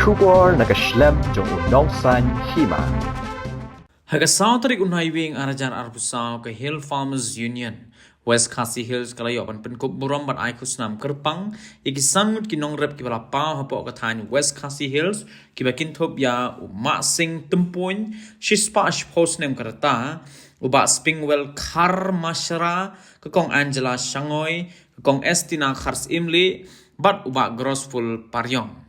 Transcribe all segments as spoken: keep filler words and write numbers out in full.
Khubor na ka shlem jong u nongsaiñ hima. Ha ka saw tarik u Naiwieng ar hajar arphew saw, ka Hill Farmers Union West Khasi Hills ka la ïoh ban pynkup burom bad ai khusnam kyrpang ïa ki san ngut ki nongrep kiba la paw hapoh ka thaiñ West Khasi Hills, kiba kynthup ïa u Mahsing Tympuiñ, shispah shiphew snem ka rta, u Bah Springwell Kharmashara, ka Kong Angela Shangoi, ka Kong Estina Kharsyimlieh, bad u Bah Grosful Pariong.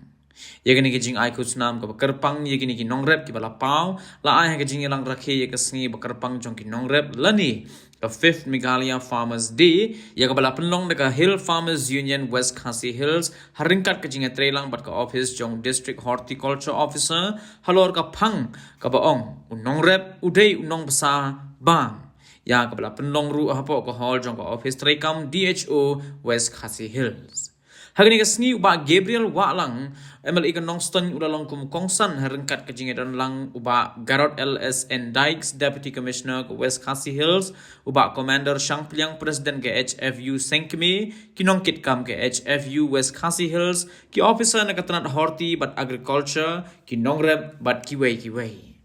Ïa kane ka jingai khusnam kaba kyrpang ïa kine ki nongrep kiba la paw, la ai ha ka jingïalang rakhe ïa ka sngi ba kyrpang jong ki nongrep lane ka Fifth Meghalaya Farmers Day, ïa kaba la pynlong da ka Hill Farmers Union West Khasi Hills, ha ryngkat ka jingïatreilang bad ka ophis jong District Horticulture Officer, halor ka phang kaba ong, u nongrep u dei u nongbsa bam. Ïa kaba la pynlong ruh hapoh ka hall jong ka ophis treikam D H O West Khasi Hills. Ha kane ka sngi u Bah Gabriel Wahlang, M L A ka Nongstoiñ, u la long kum u kongsan ha ryngkat ka jingïadonlang u Bah Garod L S N Dykes, Deputy Commissioner ka West Khasi Hills, u Bah Commander Shangpliang, President ka H F U Sengkmie, ki nongkitkam ka H F U West Khasi Hills, ki officer na ka tnat Horti bad Agriculture, ki nongrep bad kiwei kiwei.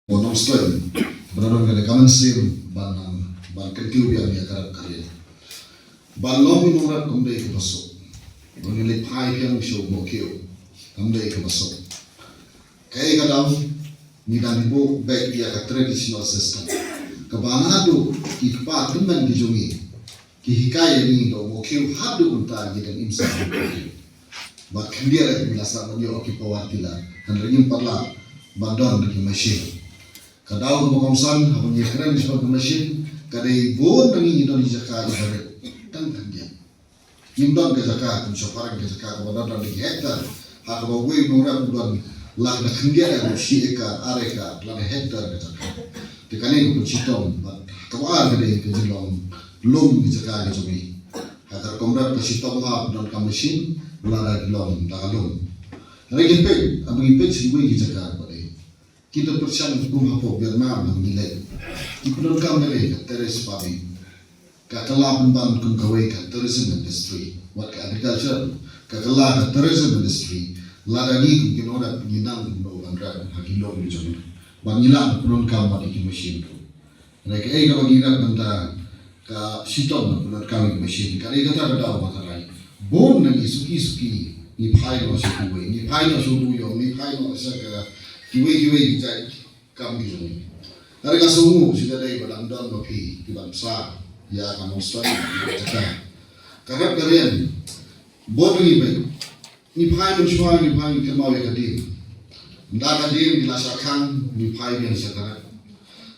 Ba Nongstoiñ, ba don kane ka mynsiem ban, ban kyntiew biang ïa ka rep ka riang. Ban long u nongrep kam dei kaba suk. Ba ngi leit phai biang sha u Mawkhiew kam dei kaba suk. Kaei ka daw, ngi dang buh beit ïa ka traditional system. Kaba naduh ki kpa tymmen ki jong ngi ki hikai ïa ngi da u Mawkhiew, haduh mynta ngi dang im sah da u Mawkhiew. Bad khyndiat ïa ngi la sah ban ïoh ki power tiller, hynrei ngim pat lah ban don da ki machine. Ka daw kaba kongsan haba ngi kren shaphang ka machine, ka dei bun na ngi ngi don ki jaka iba rit tang khyndiat. Ngim don ka jaka kum sha phareng ka jaka kaba don don da ki hektar, ha kaba uwei u nongrep u don lada khyndiat ïa u shi ekar, ar ekar, lada hektar ka jaka. Te kane ka pynshitom, bad kaba ar ka dei ka jinglong lum ki jaka ki jong ngi. Ha ka rukom rep ka shitom ha ba don ka machine, lada ki long da ka lum. Hynrei ngi peit, haba ngi peit sha kiwei ki jaka ba dei, ki don pyrshang kum hapoh Vietnam ha ngi leit. Ki pyndonkam ïa ka terrace farming. Ka kylla pynban kum kawei ka tourism industry. Wat ka agriculture, ka kylla ka tourism industry. Lada ngi kum ki nongrep ngi nang kumno ban rep ha ki lum ki jong ngi. Bad ngi lah ban pyndonkam bad ïa ki machine ruh. Hynrei kaei kaba ngi rep mynta ka shitom ban pyndonkam ïa ki machine. Ka dei kata ka daw ba ka rai. Bun na ngi suki suki ngi phai noh sha kiwei, ngi phai noh sha u Buyong, ngi phai noh sha ka kiwei kiwei ki jait kam ki jong ngi. Hynrei nga sngew shu ïadei ba dang don ma phi kiban bsa ïa ka Nongstoiñ, ïa ka jaka. Ka rep ka riang, bun na ngi beit. Ngi phai mynshuwa, ngi phai ngi kynmaw ïa ka dien. Ynda ka dien ngi la shah khang, ngi phai biang sha ka rep.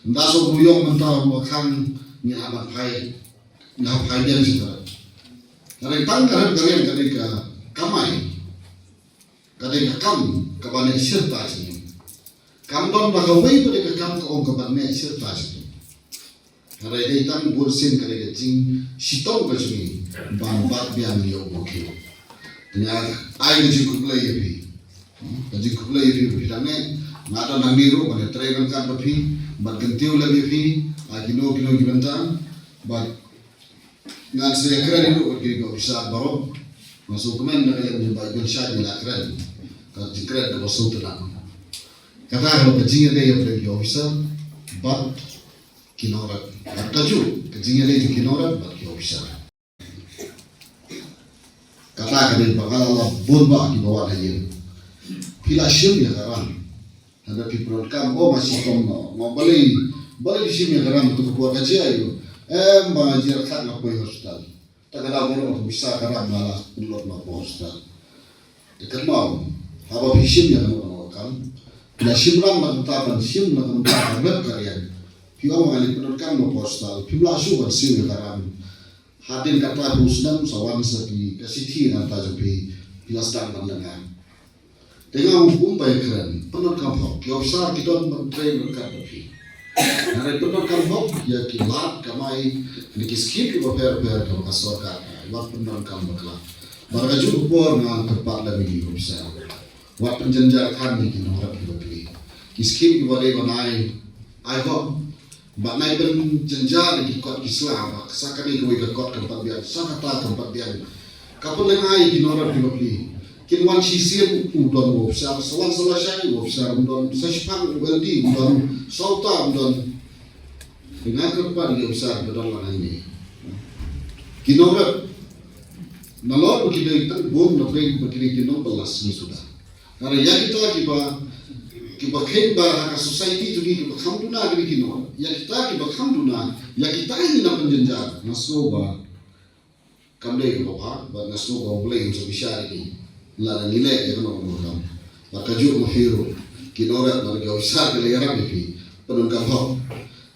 Ynda sha u Buyong mynta u la khang, ngi hap ban phai, ngi hap phai biang sha ka rep. Ka dei tang ka rep ka riang ka dei ka kamai. Ka dei ka kam kaba neh shirta jong ngi. Kam don ba kawei ba dei ka kam ka ong kaba neh shirta jong ngi. Hynrei dei tang bun sien ka dei ka jingshitom ka jong ngi ban bat biang ïa u Mawkhiew. Te nga ai ka jingkhublei ïa phi. Ka jingkhublei ïa phi ba phi dang neh. Nga don hangne ruh ban ïatrei ryngkat bad phi, ban kyntiew lem ïa phi ha kino kino ki bynta. Bad ngan sa ïakren ruh bad ki officer baroh. Nga sngewkmen na ka liang jong Bah Bill Shah ngi la kren. Ka jingkren kaba sngewtynnat. Kata ka long ka jingïadei ïa phi ki officer bad ki nongrep. Bad kajuh ka jingïadei jong ki nongrep bad ki officer. Kata ka dei ba nga la lap bun bah kiba wan ha ïing. Phi la shim ïa ka ram. Hynda phi pyndonkam, oh, nga shitom noh. Nga balei, balei phi shim ïa ka ram, to ka por ka jia ïa u. Em, ba nga jia khat nga poi hospital. Ta ka daw baroh phi sa ka ram nga la pynlut noh poi hospital. Te kynmaw, haba phi shim ïa kano kano ka kam, phi la shim ram na ka bynta ban shim na ka bynta ka rep ka riang. Phi ong ba nga leit pyndonkam noh poi hospital, phim lah shuh ban siew ïa ka ram. Hadien kata phew snem sa wan sa phi ka shithi na ka bynta jong phi, phi la sdang ban lyngngoh. Te nga ong kumba ïakren, pyndonkam hok, ki officer ki don ban trei ryngkat bad phi. Ngi dei pyndonkam hok ïa ki lad kamai, ne ki skim kiba pher pher kaba ka sorkar ka ai, wat pyndonkam bakla. Bad ha kajuh ka por nga kyrpad lem ïa ki officer, wat pynjynjar than ïa ki nongrep kiba pli. Ki skim kiba dei ban ai, ai hok. Bad nai pynjynjar ïa ki kot ki sla, ba sa kane kawei ka kot kam pat biang, sa kata kam pat biang. Ka pynlyngngai ïa ki nongrep kiba pli. Kin wan shisien u don u officer, sa wan sa lashai u officer um don, sa shiphang u LD um don, sa uta um don. Te nga kyrpad ïa ki officer ba don lang hangne, ki nongrep, nalor ba ki dei tang bun, na pdeng ba ki dei ki nongbylla sngi suda. Hynrei ïa kita kiba, kiba kheiñ ba ha ka society jong ngi kiba kham duna ki dei ki nongrep. Ïa kita kiba kham duna, ïa kita ngin nang pynjynjar, nga sngew ba kam dei kaba bha, bad nga sngew ba U Blei un sa bishar ïa ngi lada ngi leh ïa kano kano ka kam. Bad kajuh ma phi ruh ki nongrep, lada ki officer ki la ïarap ïa phi, pyndonkam hok.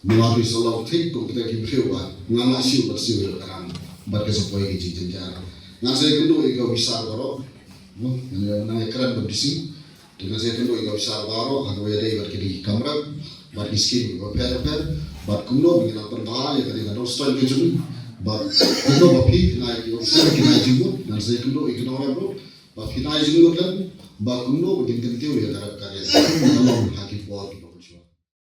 Namar phi sa long thik kum kita ki briew ba ngan lah siew bad siew ïa ka ram bad ka sa poi ki jingjynjar. Ngan sa ïakynduh ïa ki officer baroh. Ngan ïa, ngan ïa kren bad D C. Te ngan sa ïakynduh ïa ki officer baroh ha kaba ïadei bad kine ki kam rep bad ki skim kiba pher pher, bad kumno ba ngin nang pynbha ïa kane ka North Eastern Region, bad kumno ba phi, phin ai ki officer kin ai jingmut. Ngan sa ïakynduh ïa ki nongrep ruh ba phin ai jingmut lem, bad kumno ba kin kyntiew ïa ka rep ka riang ka long ha ki por kiba